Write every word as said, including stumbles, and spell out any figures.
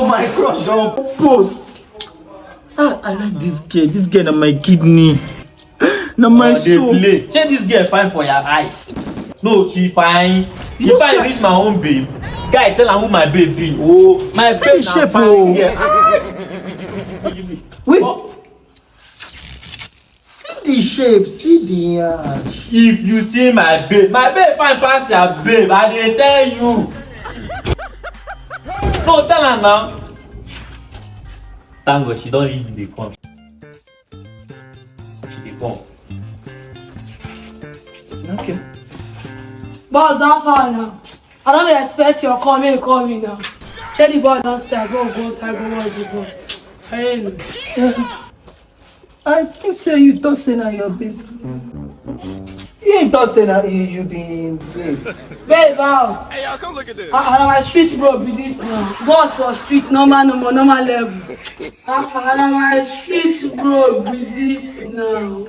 My crush don post. Ah, I like this girl. This girl na my kidney. Na my soul. Play. Shey this girl fine for your eyes? No, she fine. She fine reach my own babe. Guy, tell am who my babe be. Oh, my babe na fine girl. Wait. See the shape, see the yansh. If you see my babe, my babe fine pass your babe, I dey tell you. No, tell am now. Thank God she don leave me dey come. She dey come. Okay. Boss, how far now? I don't expect your coming, coming now. Check the boy downstairs. Go, go outside, go watch the boy. Hey, no. I think say you talk say na your babe. You talk say na you, you be him babe. Babe, how? Hey, y'all, come look at this. Ah, ah, na my street bro be this now. Boss for street, normal, normal, normal level. Ah, ah, na my street bro be this now.